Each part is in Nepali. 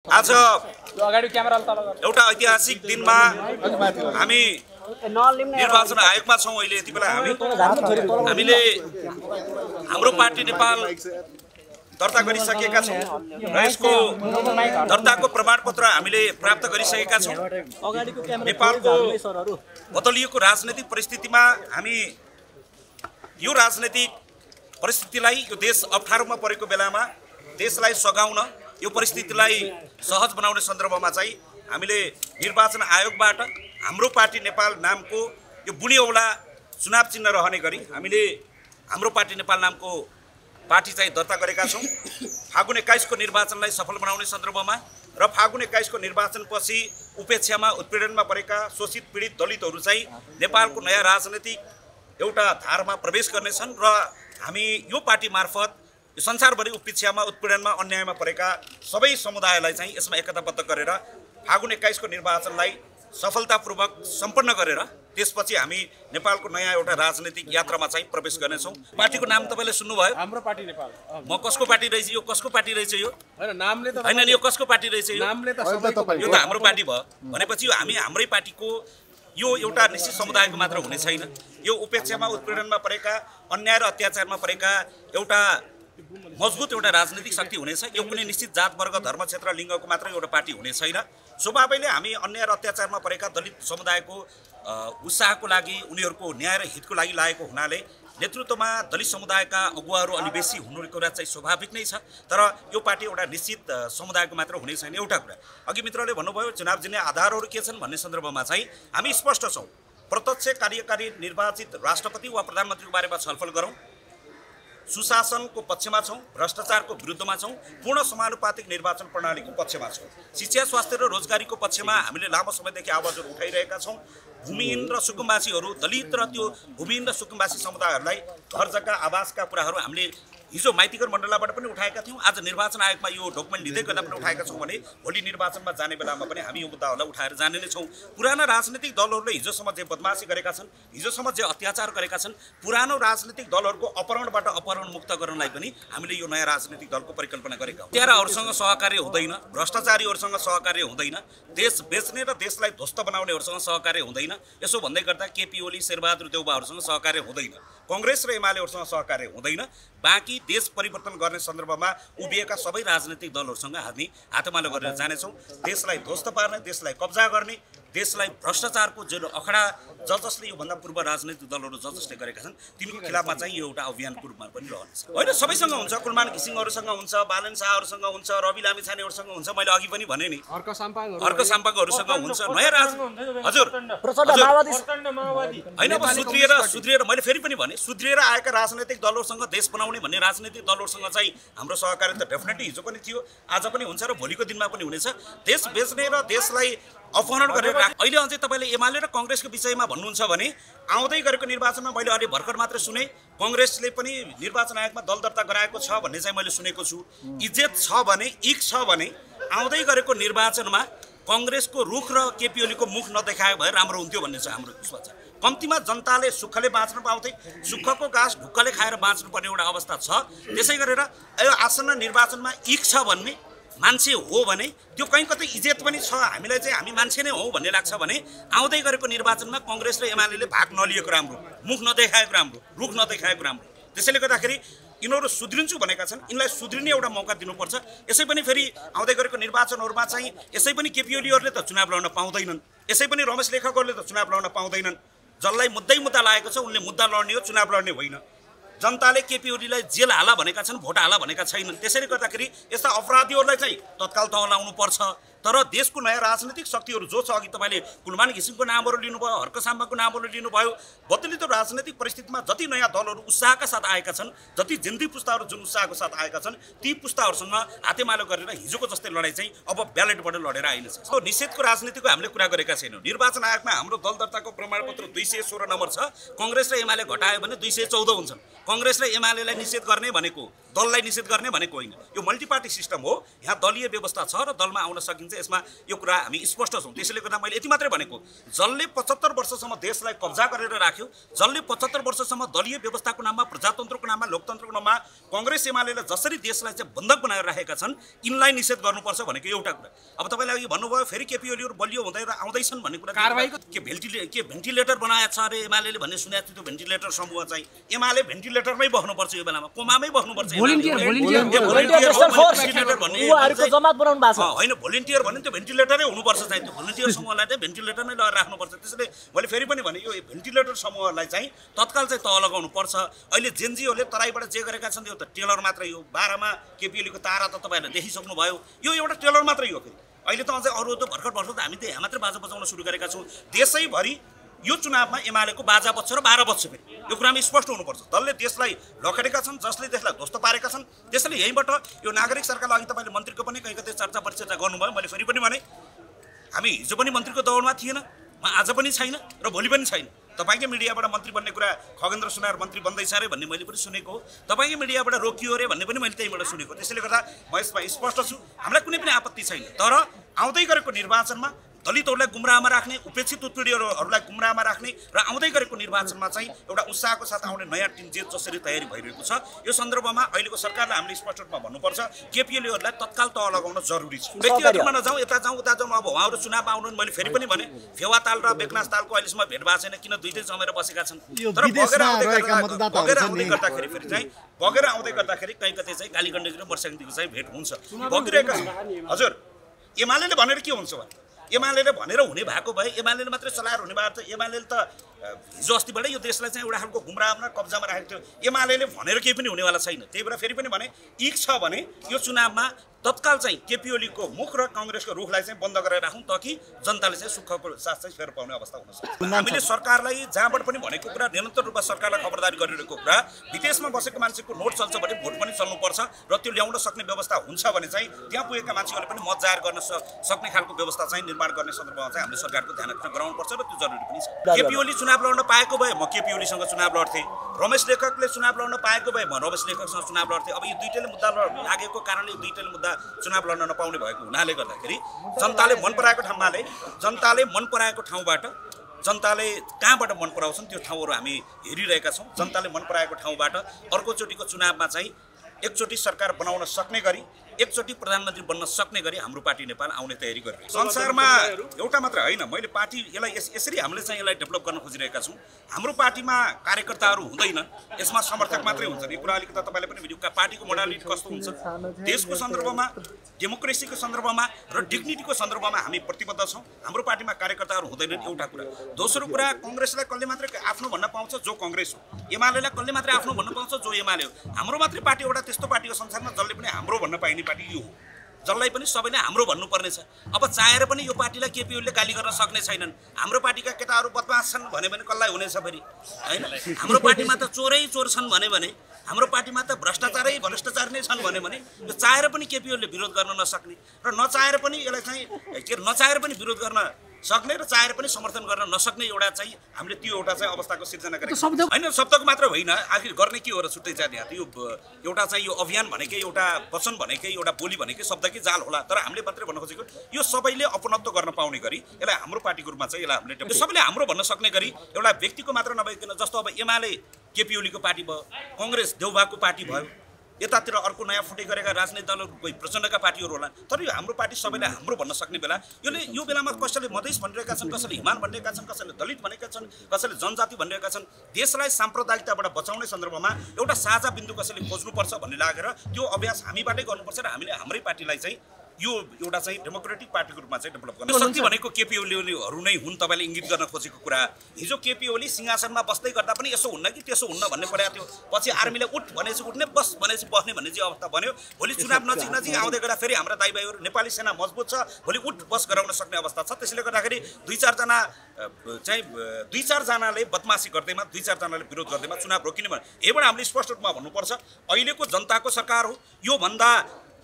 आज एउटा ऐतिहासिक दिनमा हामी निर्वाचन आयोगमा छौं। अहिले यति बेला हामीले हाम्रो पार्टी नेपाल दर्ता गरिसकेका छौं र यसको दर्ताको प्रमाणपत्र हामीले प्राप्त गरिसकेका छौं। नेपालको बदलिएको राजनीतिक परिस्थितिमा हामी यो राजनीतिक परिस्थितिलाई यो देश अप्ठ्यारोमा परेको बेलामा देशलाई सघाउन यो परिस्थितिलाई सहज बनाउने सन्दर्भमा चाहिँ हामीले निर्वाचन आयोगबाट हाम्रो पार्टी नेपाल नामको यो बुढीऔला चुनाव चिन्ह रहने गरी हामीले हाम्रो पार्टी नेपाल नामको पार्टी चाहिँ दर्ता गरेका छौं। फागुन 21 को निर्वाचनलाई सफल बनाउने सन्दर्भमा र फागुन 21 को निर्वाचनपछि उपेक्षामा उत्पीडनमा परेका शोषित पीडित दलितहरू चाहिँ नेपालको नयाँ राजनीतिक एउटा धारमा प्रवेश गर्नेछन् र हामी यो पार्टी मार्फत संसारभरि उपेक्षामा उत्पीडनमा अन्यायमा परेका सबै समुदायलाई चाहिँ यसमा एकताबद्ध गरेर फागुन 21 को निर्वाचनलाई सफलतापूर्वक सम्पन्न गरेर त्यसपछि हामी नेपालको नयाँ एउटा राजनीतिक यात्रामा चाहिँ प्रवेश गर्नेछौं। पार्टीको नाम तपाईले सुन्नुभयो, हाम्रो पार्टी नेपाल। म कसको पार्टी रहेछ यो, कसको पार्टी रहेछ यो? हैन, नामले त हैन, यो कसको पार्टी रहेछ यो? नामले त सबै यो त हाम्रो पार्टी भयो भनेपछि हामी हाम्रै पार्टीको यो एउटा निश्चित समुदायको मात्र हुने छैन। यो उपेक्षामा उत्पीडनमा परेका अन्याय र अत्याचारमा परेका एउटा मजबुत एउटा राजनीतिक शक्ति हुनेछ। यो कुनै निश्चित जात वर्ग धर्म क्षेत्र लिङ्गको मात्र एउटा पार्टी हुने छैन। स्वभावैले हामी अन्याय र अत्याचारमा परेका दलित समुदायको उत्साहको लागि उनीहरूको न्याय र हितको लागि लागेको हुनाले नेतृत्वमा दलित समुदायका अगुवाहरू अलि बेसी हुनुको कुरा चाहिँ स्वाभाविक नै छ। तर यो पार्टी एउटा निश्चित समुदायको मात्र हुने छैन। एउटा कुरा अघि मित्रले भन्नुभयो चुनाव जित्ने आधारहरू के छन् भन्ने सन्दर्भमा चाहिँ हामी स्पष्ट छौं। प्रत्यक्ष कार्यकारी निर्वाचित राष्ट्रपति वा प्रधानमन्त्रीको बारेमा छलफल गरौं, सुशासनको पक्षमा छौं, भ्रष्टाचारको विरुद्धमा छौं, पूर्ण समानुपातिक निर्वाचन प्रणालीको पक्षमा छौं, शिक्षा स्वास्थ्य र रोजगारीको पक्षमा हामीले लामो समयदेखि आवाजहरू उठाइरहेका छौं। भूमिहीन र सुकुम्बासीहरू दलित र त्यो भूमिहीन र सुकुम्बासी समुदायहरूलाई घर जग्गा आवासका कुराहरू हामीले हिजो माइतीघर मण्डलबाट पनि उठाएका थियौं। आज निर्वाचन आयोगमा यो डकुमेन्ट लिँदै गर्दा पनि उठाएका छौं भने भोलि निर्वाचनमा जाने बेलामा पनि हामी यो मुद्दाहरूलाई उठाएर जाने नै छौं। पुराना राजनीतिक दलहरूले हिजोसम्म जे बदमाशी गरेका छन्, हिजोसम्म जे अत्याचार गरेका छन्, पुरानो राजनीतिक दलहरूको अपहरणबाट अपहरण मुक्त गर्नलाई पनि हामीले यो नयाँ राजनीतिक दलको परिकल्पना गरेका हौं। त्याराहरूसँग सहकार्य हुँदैन, भ्रष्टाचारीहरूसँग सहकार्य हुँदैन, देश बेच्ने र देशलाई ध्वस्त बनाउनेहरूसँग सहकार्य हुँदैन। यसो भन्दै गर्दा केपी ओली, शेरबहादुर देउवाहरूसँग सहकार्य हुँदैन, कांग्रेस र एमालेहरूसँग सहकार्य हुँदैन। बाँकी देश परिवर्तन गर्ने सन्दर्भमा उभिएका सबै राजनीतिक दलहरूसँग हामी हातमालो गरेर जानेछौं। देशलाई ध्वस्त पार्ने, देशलाई कब्जा गर्ने, देशलाई भ्रष्टाचारको जुन अखडा जसले यो भन्दा पूर्व राजनीतिक दलहरू जसले गरेका छन् तिनको खिलाफमा चाहिँ यो एउटा अभियानको रूपमा पनि रहनेछ। होइन, सबैसँग हुन्छ, कुलमान घिसिङहरूसँग हुन्छ, बालन शाहहरूसँग हुन्छ, रवि लामिछानेहरूसँग हुन्छ, मैले अघि पनि भने नि अर्क साम्पाङहरूसँग हुन्छ। नयाँ हजुर होइन, अब सुध्रिएर मैले फेरि पनि भने सुध्रिएर आएका राजनीतिक दलहरूसँग देश बनाउने भन्ने राजनीतिक दलहरूसँग चाहिँ हाम्रो सहकार्य त डेफिनेटली हिजो पनि थियो, आज पनि हुन्छ र भोलिको दिनमा पनि हुनेछ। देश बेच्ने र देशलाई अपहरण गरेर अहिले अझै तपाईले एमाले र कांग्रेसको विषयमा भन्नुहुन्छ भने आउँदै गरेको निर्वाचनमा मैले अलि भर्खर मात्र सुने कांग्रेसले पनि निर्वाचन आयोगमा दल दर्ता गराएको छ भन्ने चाहिँ मैले सुनेको छु। इज्जत छ भने, इक छ भने आउँदै गरेको निर्वाचनमा कांग्रेसको रुख र केपी ओलीको मुख नदेखाए भए राम्रो हुन्थ्यो भन्ने छ हाम्रो विश्वास छ। कम्तीमा जनताले सुखले बाँच्न पाउँथे, सुखको घाँस ढुक्कले खाएर बाँच्नुपर्ने एउटा अवस्था छ। त्यसै गरेर यो आसन्न निर्वाचनमा इक छ भन्ने मान्छे हो भने त्यो कहीँ कतै इज्जत पनि छ, हामीलाई चाहिँ हामी मान्छे नै हो भन्ने लाग्छ भने आउँदै गरेको निर्वाचनमा कांग्रेस र एमालेले भाग नलिएको राम्रो, मुख नदेखाएको राम्रो, रुख नदेखाएको राम्रो। त्यसैले गर्दाखेरि यिनीहरू सुध्रिन्छु भनेका छन्, यिनलाई सुध्रिने एउटा मौका दिनुपर्छ। यसै पनि फेरि आउँदै गरेको निर्वाचनहरूमा चाहिँ यसै पनि केपी ओलीहरूले त चुनाव लड्न पाउँदैनन्, यसै पनि रमेश लेखकहरूले त चुनाव लड्न पाउँदैनन्। जसलाई मुद्दा लागेको छ उनले मुद्दा लड्ने हो, चुनाव लड्ने होइन। जनताले केपी ओलीलाई जेल हाला भनेका छन्, भोट हाला भनेका छैनन्। त्यसैले गर्दाखेरि यस्ता अपराधीहरूलाई चाहिँ तत्काल तह लाउनु पर्छ। तर देशको नयाँ राजनीतिक शक्तिहरू जो छ, अघि तपाईले कुलमान घिसिङको नामहरू लिनुभयो, हर्क साम्पाको नामहरू लिनुभयो, बदलिँदो राजनीतिक परिस्थितिमा जति नयाँ दलहरू उत्साहका साथ आएका छन्, जति जिन्दी पुस्ताहरू जुन उत्साहको साथ आएका छन्, ती पुस्ताहरूसँग हातेमालो गरेर हिजोको जस्तै लडाई चाहिँ अब ब्यालेटबाट लडेर आइनेछ। सो निषेधको राजनीतिको हामीले कुरा गरेका छैनौँ। निर्वाचन आयोगमा हाम्रो दल दर्ताको प्रमाणपत्र 216 नम्बर छ। कांग्रेस र एमाले घटायो भने 214 हुन्छन्। कांग्रेस र एमालेलाई निषेध गर्ने भनेको दललाई निषेध गर्ने भनेको होइन। यो मल्टिपार्टी सिस्टम हो, यहाँ दलीय व्यवस्था छ र दलमा आउन सकिन्छ चाहिँ यसमा यो कुरा हामी स्पष्ट छौँ। त्यसैले गर्दा मैले यति मात्रै भनेको, जसले 75 वर्षसम्म देशलाई कब्जा गरेर राख्यो, जसले 75 वर्षसम्म दलीय व्यवस्थाको नाममा, प्रजातन्त्रको नाममा, लोकतन्त्रको नाममा कांग्रेस एमालेले जसरी देशलाई चाहिँ बन्धक बनाएर राखेका छन्, यिनलाई निषेध गर्नुपर्छ भनेको एउटा कुरा। अब तपाईँले अघि भन्नुभयो फेरि केपी ओलीहरू बलियो हुँदै आउँदैछन् भन्ने कुरा, के भेन्टिलेटर बनाएको छ अरे एमाले भन्ने सुनेको थियो। त्यो भेन्टिलेटर समूह चाहिँ एमाले भेन्टिलेटरमै बस्नुपर्छ, यो बेलामा कोमामै बस्नुपर्छ। होइन, भोलिन्टियर भने त्यो भेन्टिलेटरै हुनुपर्छ चाहिँ, त्यो भोलिन्टियर समूहलाई चाहिँ भेन्टिलेटरमै लगाएर राख्नुपर्छ। त्यसैले मैले फेरि पनि भने यो भेन्टिलेटर समूहलाई चाहिँ तत्काल चाहिँ तह लगाउनु पर्छ। अहिले जेनजीहरूले तराईबाट जे गरेका छन् त्यो त टेलर मात्रै हो। 12 मा केपी ओलीको तारा त तपाईँहरूले देखिसक्नु भयो, यो एउटा टेलर मात्रै हो। फेरि अहिले त अझै अरू त भर्खर त हामी त यहाँ मात्रै बाजा बजाउन सुरु गरेका छौँ। देशैभरि यो चुनावमा एमालेको बाजा बज्छ र 12 बज्छ। फेरि यो कुरामा स्पष्ट हुनुपर्छ। दलले देशलाई लखेटेका छन्, जसले देशलाई ध्वस्त पारेका छन्। त्यसैले यहीँबाट यो नागरिक सरकारलाई अघि तपाईँले मन्त्रीको पनि कहीँ कतै चर्चा परिचर्चा गर्नुभयो। मैले फेरि पनि भने हामी हिजो पनि मन्त्रीको दौडमा थिएन, आज पनि छैन र भोलि पनि छैन। तपाईँकै मिडियाबाट मन्त्री बन्ने कुरा खगेन्द्र सुनार मन्त्री बन्दैछ अरे भन्ने मैले पनि सुनेको हो। तपाईँकै मिडियाबाट रोकियो अरे भन्ने पनि मैले त्यहीँबाट सुनेको। त्यसैले गर्दा म यसमा स्पष्ट छु, हामीलाई कुनै पनि आपत्ति छैन। तर आउँदै गरेको निर्वाचनमा दलितहरूलाई गुमराहमा राख्ने, उपेक्षित उत्पीडितहरूलाई गुमराहमा राख्ने र आउँदै गरेको निर्वाचनमा चाहिँ एउटा उत्साहको साथ आउने नयाँ टिम जे जसरी तयारी भइरहेको छ, यो सन्दर्भमा अहिलेको सरकारलाई हामीले स्पष्ट रूपमा भन्नुपर्छ, केपी ओलीहरूलाई तत्काल तह लगाउन जरुरी छ। व्यक्तिगत रूपमा नजाउँ, यता जाउँ उता जाउँ। अब उहाँहरू चुनाव आउनु, मैले फेरि पनि भने फेवाताल र बेकनास तालको अहिलेसम्म भेट भएको छैन, किन दुईटै जमेर बसेका छन्। तर बगेर आउँदै गर्दाखेरि कहीँ कतै चाहिँ कालीगण्डकी र वर्षाङदेखि चाहिँ भेट हुन्छ, बगिरहेका छन्। हजुर, एमालेले भनेर के हुन्छ भने एमालेले भनेर हुने भएको भए, एमालेले मात्रै चलाएर हुने भएको थियो। एमालेले त हिजो अस्तिबाटै यो देशलाई चाहिँ एउटा खालको गुमराहमा कब्जामा राखेको थियो। एमालेले भनेर केही पनि हुनेवाला छैन। त्यही भएर फेरि पनि भने इक छ भने यो चुनावमा तत्काल चाहिँ केपी ओलीको मुख र कांग्रेसको रुखलाई चाहिँ बन्द गरेर राखौँ, ताकि जनताले चाहिँ सुखको साथ चाहिँ फेर पाउने अवस्था हुन सक्छ। हामीले सरकारलाई जहाँबाट पनि भनेको कुरा, निरन्तर रूपमा सरकारलाई खबरदारी गरिरहेको कुरा, विदेशमा बसेको मान्छेको नोट चल्छ भने भोट पनि चल्नुपर्छ र त्यो ल्याउन सक्ने व्यवस्था हुन्छ भने चाहिँ त्यहाँ पुगेका मान्छेहरूले पनि मत जाहेर गर्न सक्ने खालको व्यवस्था चाहिँ निर्माण गर्ने सन्दर्भमा चाहिँ हामीले सरकारको ध्यान गराउनुपर्छ र त्यो जरुरी पनि छ। केपी ओली चुनाव लड्न पाएको भए म केपी ओलीसँग चुनाव लड्थेँ, रमेश लेखकले चुनाव लड्न पाएको भए म रमेश लेखकसँग चुनाव लड्थेँ। अब यो दुईटैले मुद्दा लागेको कारणले दुईटैले मुद्दा चुनाव लड्न नपाउने भएको हुनाले गर्दाखेरि जनताले मन पराएको ठाउँबाट जनताले कहाँबाट मन पराउँछन् त्यो ठाउँहरू हामी हेरिरहेका छौँ। जनताले मन पराएको ठाउँबाट अर्कोचोटिको चुनावमा चाहिँ एकचोटि सरकार बनाउन सक्ने गरी, एकचोटि प्रधानमन्त्री बन्न सक्ने गरी हाम्रो पार्टी नेपाल आउने तयारी गरिरहेको छ। संसारमा एउटा मात्र होइन, मैले पार्टी यसलाई यसरी हामीले चाहिँ यसलाई डेभलप गर्न खोजिरहेका छौँ। हाम्रो पार्टीमा कार्यकर्ताहरू हुँदैनन्, यसमा समर्थक मात्रै हुन्छन्। यो कुरा अलिकति तपाईँले पनि भिडियो पार्टीको मोडालिटी कस्तो हुन्छ, देशको सन्दर्भमा, डेमोक्रेसीको सन्दर्भमा र डिग्निटीको सन्दर्भमा हामी प्रतिबद्ध छौँ। हाम्रो पार्टीमा कार्यकर्ताहरू हुँदैनन्, एउटा कुरा। दोस्रो कुरा, कांग्रेसलाई कसले मात्रै आफ्नो भन्न पाउँछ जो कांग्रेस हो, एमालेलाई कसले मात्रै आफ्नो भन्न पाउँछ जो एमाले हो। हाम्रो मात्रै पार्टी एउटा त्यस्तो पार्टी हो संसारमा जसले पनि हाम्रो भन्न पाइने पार्टी यो हो, जसलाई पनि सबैले हाम्रो भन्नुपर्ने छ। अब चाहेर पनि यो पार्टीलाई केपी ओलीले गाली गर्न सक्ने छैनन्। हाम्रो पार्टीका केटाहरू बदमास छन् भने कसलाई हुनेछ फेरि, होइन? हाम्रो पार्टीमा त चोरै चोर छन् भने हाम्रो पार्टीमा त भ्रष्टाचारै भ्रष्टाचार नै छन् भने यो चाहेर पनि केपी ओलीले विरोध गर्न नसक्ने र नचाहेर पनि यसलाई चाहिँ नचाहेर पनि विरोध गर्न सक्ने र चाहेर पनि समर्थन गर्न नसक्ने एउटा चाहिँ हामीले त्यो एउटा चाहिँ अवस्थाको सिर्जना गरेको होइन। शब्दको मात्र होइन, आखिर गर्ने के हो र छुट्टै जाने। यो एउटा चाहिँ यो अभियान भनेकै, एउटा वचन भनेकै, एउटा बोली भनेकै शब्दकै जाल होला। तर हामीले मात्रै भन्न खोजेको यो सबैले अपनत्व गर्न पाउने गरी यसलाई हाम्रो पार्टीको रूपमा चाहिँ यसलाई हामीले सबैले हाम्रो भन्न सक्ने गरी एउटा व्यक्तिको मात्र नभइकन, जस्तो अब एमाले केपी ओलीको पार्टी भयो, कांग्रेस देउबाको पार्टी भयो, यतातिर अर्को नयाँ फुटे गरेका राजनीतिक दलहरू कोही प्रचण्डका पार्टीहरू होला। तर यो हाम्रो पार्टी सबैले हाम्रो भन्न सक्ने बेला यो बेलामा कसैले मधेस भनिरहेका छन्, कसैले हिमाल भनिरहेका छन्, कसैले दलित भनेका छन्, कसैले जनजाति भनिरहेका छन्। देशलाई साम्प्रदायिकताबाट बचाउने सन्दर्भमा एउटा साझा बिन्दु कसैले खोज्नुपर्छ भन्ने लागेर त्यो अभ्यास हामीबाटै गर्नुपर्छ र हामीले हाम्रै पार्टीलाई चाहिँ यो एउटा चाहिँ डेमोक्रेटिक पार्टीको रूपमा चाहिँ डेभलप गर्न शक्ति भनेको केपी ओलीहरू नै हुन्। तपाईँले इङ्गित गर्न खोजेको कुरा, हिजो केपी ओली सिंहासनमा बस्दै गर्दा पनि यसो हुन्न कि त्यसो हुन्न भन्ने परेको थियो। पछि आर्मीले उठ भनेपछि उठ्ने, बस भनेपछि बस्ने भन्ने चाहिँ अवस्था बन्यो। भोलि चुनाव नजिक आउँदै गर्दा फेरि हाम्रा दाइभाइहरू नेपाली सेना मजबुत छ, भोलि उठ बस गराउन सक्ने अवस्था छ। त्यसैले गर्दाखेरि दुई चारजनाले बदमासी गर्दैमा, दुई चारजनाले विरोध गर्दैमा चुनाव रोकिने भने यहीबाट हामीले स्पष्ट रूपमा भन्नुपर्छ। अहिलेको जनताको सरकार हो, योभन्दा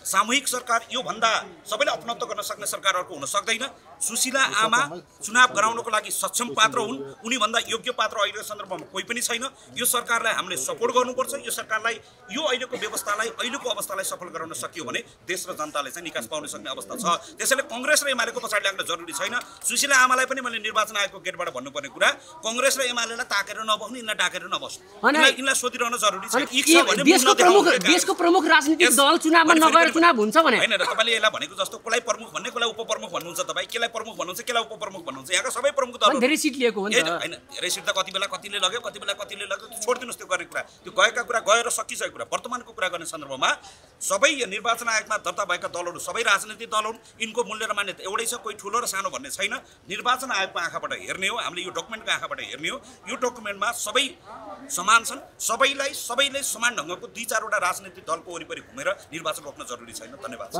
सामूहिक सरकार यो भन्दा सबैले अपनत्व गर्न सक्ने सरकारहरुको हुन सक्दैन। सुशीला आमा चुनाव गराउनको लागि सक्षम पात्र हुन्, उनी भन्दा योग्य पात्र अहिलेको सन्दर्भमा कोही पनि छैन। यो सरकारलाई हामीले सपोर्ट गर्नुपर्छ। यो सरकारलाई यो अहिलेको व्यवस्थालाई अहिलेको अवस्थालाई सफल गराउन सकियो भने देश र जनताले चाहिँ निकास पाउन सक्ने अवस्था छ। त्यसैले कांग्रेस र एमालेको पछाडी लाग्न जरुरी छैन। सुशीला आमालाई पनि मैले निर्वाचन आयोगको गेटबाट भन्नुपर्ने कुरा कांग्रेस र एमालेलाई ताकेर नबस्नु, यिनलाई डाकेर नबस्नु, यिनलाई सोधिरहन जरुरी छ। देशको प्रमुख राजनीतिक दल चुनावमा नगएर चुनाव हुन्छ भने हैन र तपाईले यसलाई भनेको जस्तो कसलाई प्रमुख भन्ने कसलाई उपप्रमुख भन्नुहुन्छ, तपाई केलाई प्रमुख भन्नुहुन्छ केलाई उपप्रमुख भन्नुहुन्छ। यहाँका सबै प्रमुख दलहरु धेरै सिट लिएको हो नि त हैन। धेरै सिट त कति बेला कतिले लग्यो कति बेला कतिले लग्यो, छोड्दिनुस् त्यो गर्ने कुरा। त्यो गएका कुरा गएर सकिसकेको कुरा। वर्तमानको कुरा गर्ने सन्दर्भमा सबै निर्वाचन आयोगमा दर्ता भएका दलहरु सबै राजनीतिक दल हुन्। यिनको मूल्य र मान्यता एउटै छ, कोही ठूलो र सानो भन्ने छैन। निर्वाचन आयोगको आँखाबाट हेर्ने हो, हामीले यो डकुमेन्टको आँखाबाट हेर्ने हो। यो डकुमेन्टमा सबै समान छन्। सबैले समान ढंगको 2-4 वटा राजनीतिक दलको वरिपरि घुमेर निर्वाचन रोक्न जरुरी छैन। धन्यवाद।